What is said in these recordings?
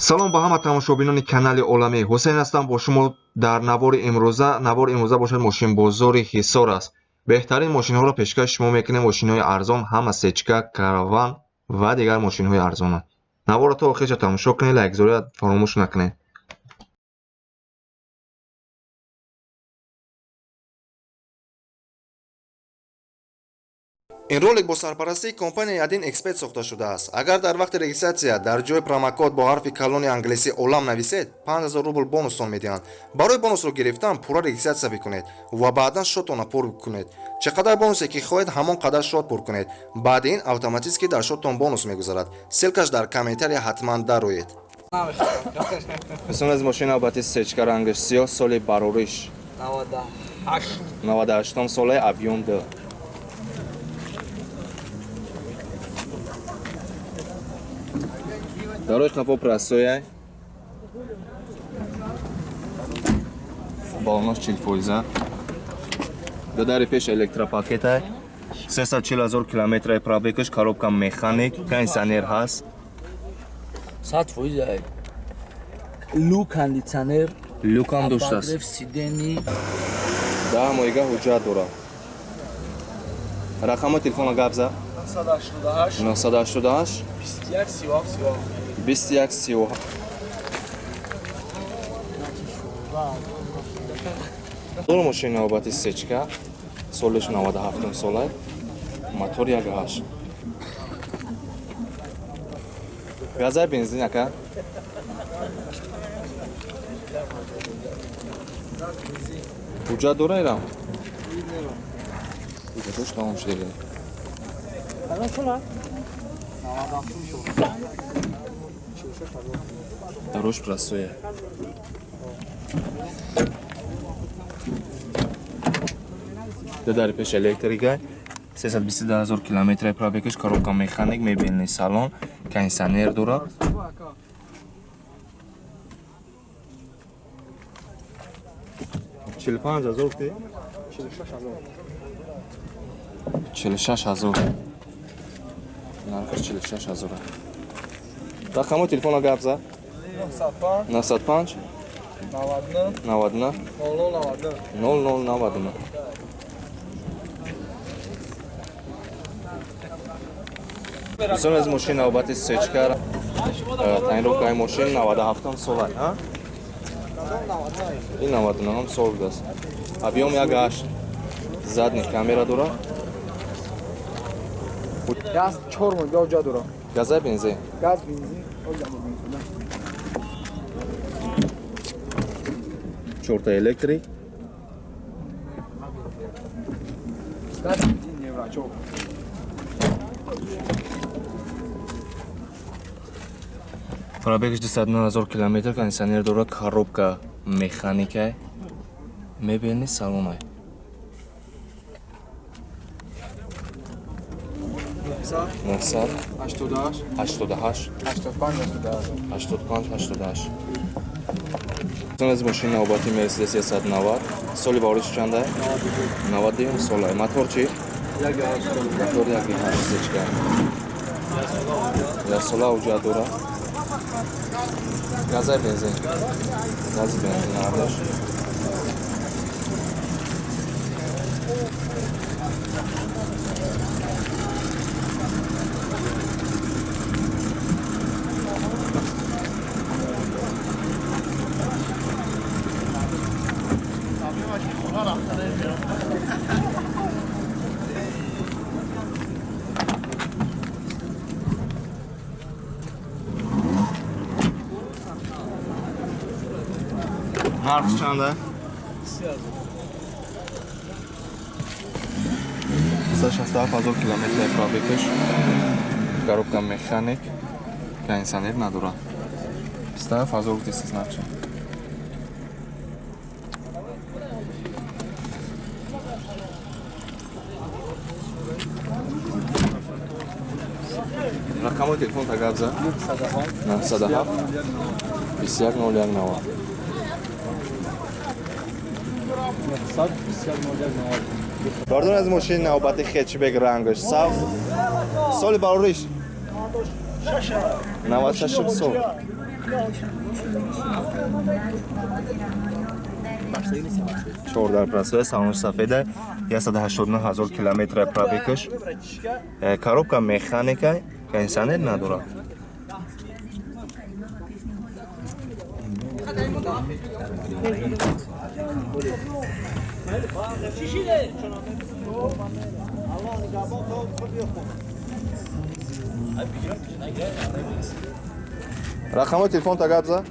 Салом ба ҳама тамошобинони канали Оламӣ. Ҳусейн ҳастам бо шумо дар навори имрӯза. Навори имрӯза бошад, мошинбозори Ҳисор аст. Беҳтарин мошинҳоро пешкаши шумо мекунем. Мошинҳои арзон, ҳама сечка, караван ва дигар мошинҳои арзонанд. Наворро то охирша тамошо кунед, лайкзорият фаромӯш накунед. Ин ролик бо сарпарастии компанияи Один Эксперт сохта шудааст. Агар дар вақти регистратсия дар ҷои промокод бо ҳарфи калони англисӣ «Олам» нависед, 5000 рубл бонустон медиҳанд. Барои бонусро гирифтан пурра регистратсия бикунед ва баъдан шотона пур кунед. Чӣ қадар бонусе ки хоҳед, ҳамон қадар шот пур кунед. Баъди ин автоматически дар шоттон бонус мегузарад. Ссылкаш дар комментария, ҳатман дароед. Дӯстон, аз мошин навбати сечка, рангаш сиёҳ, соли барориш 98 солаи, объём 2. Дарои қафо простой, балонош 40 фоиза. Дари пеш электропакета, 340 000 километраи пробегаш, коробка механик, кондиционер ҳаст. 100%. Ай лю кондиционер. Люкам доштааст. Обогрев сидений. 10 моҳига ҳуҷҷат дорад. Рақами телефона гап за. 988. 988. 21 37 37. 21 37. Дор мошини навбати сечка, солиш 97 солай, мотор 1.8, газай бензин, ака. Ҳуҷҷат дора ирам? Ҳуҷҷатош тамом шуда. Кадом? Дарош простой. Дари пеш электрика, 322 ҳазор километраи пробегаш, коробка механик, мебельный салон, кондиционер дора. 45 ҳазор ки? 46 ҳазор. Нархаш 46 ҳазор. Рақамҳои телефона гап за. 905. 905. 99. 99. 0099. 0099. Дӯстон, аз мошин навбати сечка, тонировкаи мошин, 97 сола. Ин 99 сол будааст. Объём 1.8, задний камера дора. Газ 4 моҳ ҳуҷҷат дора. Газай бензин? Газ, бензин. Чорта электрик. Газ, бензин, еврочок. Пробегаш 209 000 километр, кондиционер дора, коробка механика, мебельный салонай. 900. 88. 88. 85 88. 85 88. Аз мошини навбати Мерседес 190, соли воридш чанда? 92 сола. Мотор чӣ? Мотор 1.8, сечка. Яксола ҳуҷҷат дора. Газай бензин? Гази бензин ардаш. Нарх чанда? 167 000 километр пробегаш, коробка механик, кондиционер надорад. 27 ҳазор гуфтистис нархша. Рақамҳои телефон та гап за. 907 21 01 90. Бардон, аз мошини навбати хетчбек, рангаш сабз, соли барориш 96 сол. Чордар простой, салон сафеда, 189 ҳазор километр пробегаш. Коробка механика, кондиционер надорад. Рақами телефон тагаб за?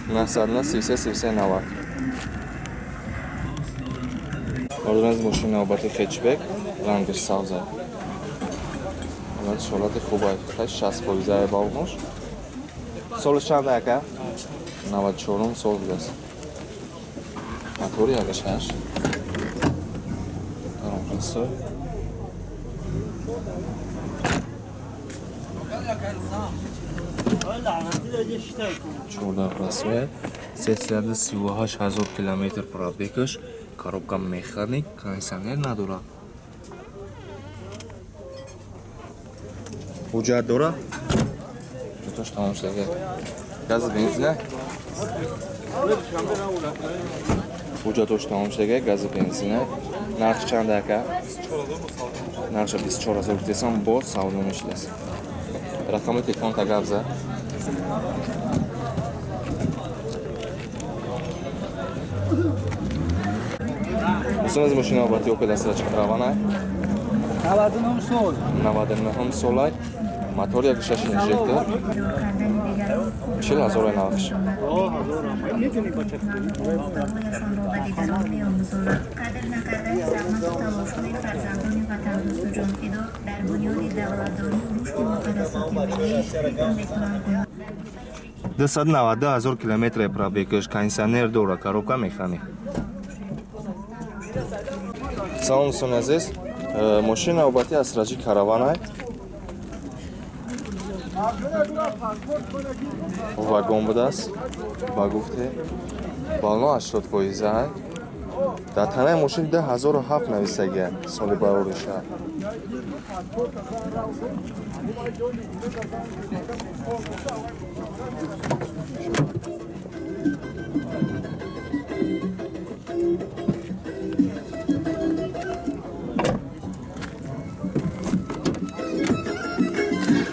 933 33 90. Ордуназ мошини навбати хетчбек, рангаш сабза. Ҳолатиш ҳолати хубай. 60% балмош. Солиш чанд ака? 94 сол будааст. Мотори ягаш ҳашт. Даромқастой. Чорда простой. 338 ҳазор километр пробегаш, коробка механик, кондиционер надорад. Ҳуҷҷат дорад? Ҳуҷҷатош тамом шуда. Газ бензина? Ҳуҷҷатош тамом шуда, гази бензина. Нарх чанд ака? Нархша 24 ҳазор гуфтесам, боз савдо мешудааст. Рақами телефон тагаб за? Дӯстон аз мошини навбати Opel Astra Caravana 99 сол. 99 солай. Мотор 1.6 инжектор. 40 ҳазор нархш. Дусад наваду ҳазор километр пробегаш, кондиционер дора, коробка механик. Салом дӯстони азиз. Мошини навбати Astra Caravana вагон будааст. Ба гуфте бално 80%. Дар танаи мошин 2007 нависагия соли барориша.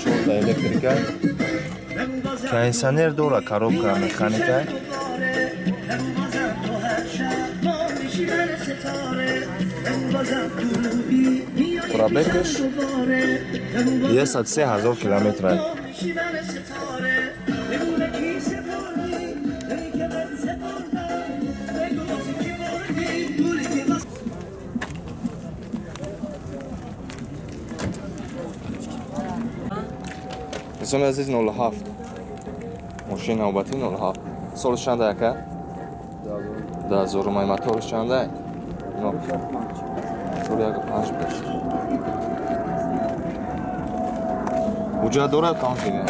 Чорта электрика, кондиционер дора, коробка механика. Пробегаш 103 ҳазор километр. Дӯстони азиз, 07 мошини навбатӣ 07. Солиш чанд ака? 2000. Май моториш чанд ай? Мотори 1.5 беш. Ҳуҷҷат дорад тамом шуда?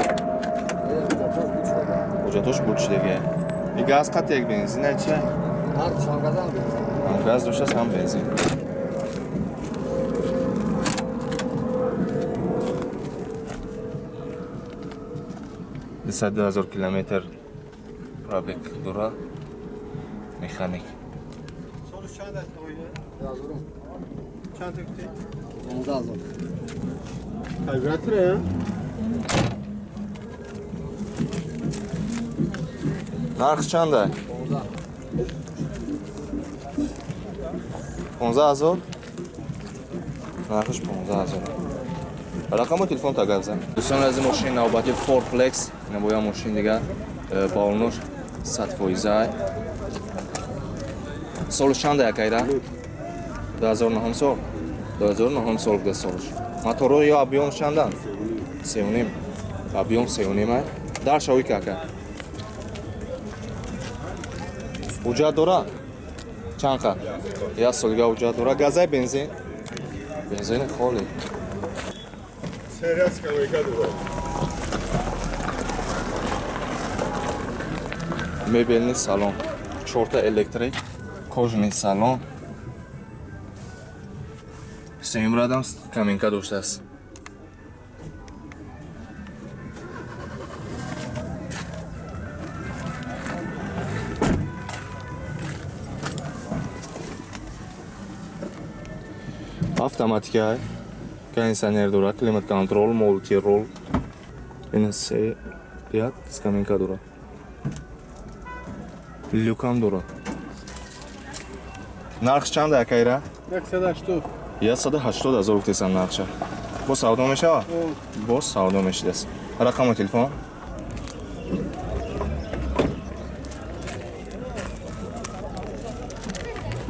Ҳуҷҷатош буд шудага. И газ қат як бензин ай чи? Ҳам газ доштааст, ҳам бензин. Дусад ҳазор километр пробег дора, механик. Нарх чанд ай? 15 ҳазор. Нархш 15 ҳазор. Рақаму телефон тагаб зан. Дӯстони азиз, мошини навбати Ford Flex, ина боя мошин дигар, балонош 100% ай. Солиш чанд ай акайра? 2009 сол. 2009 сол буда солиш. Моторо ё объём чандан? 3.5. Объём 3.5 ай. Дар шавӣ ка ака. Ҳуҷҷат дора? Чанд қа? Як солига ҳуҷҷат дора. Газай бензин? Бензини холи. Мебельный салон, чорта электрик, кожаный салон. Сеюм радам каминка доштааст. Автоматика, кондиционер дора, климат контроль, мультируль. Ина се як скамейка дора. Люкам дора. Нарх чанд, акайра? 180. 180 000 гуфтесан нархша. Бо савдо мешава? Бо савдо мешидааст. Рақами телефон?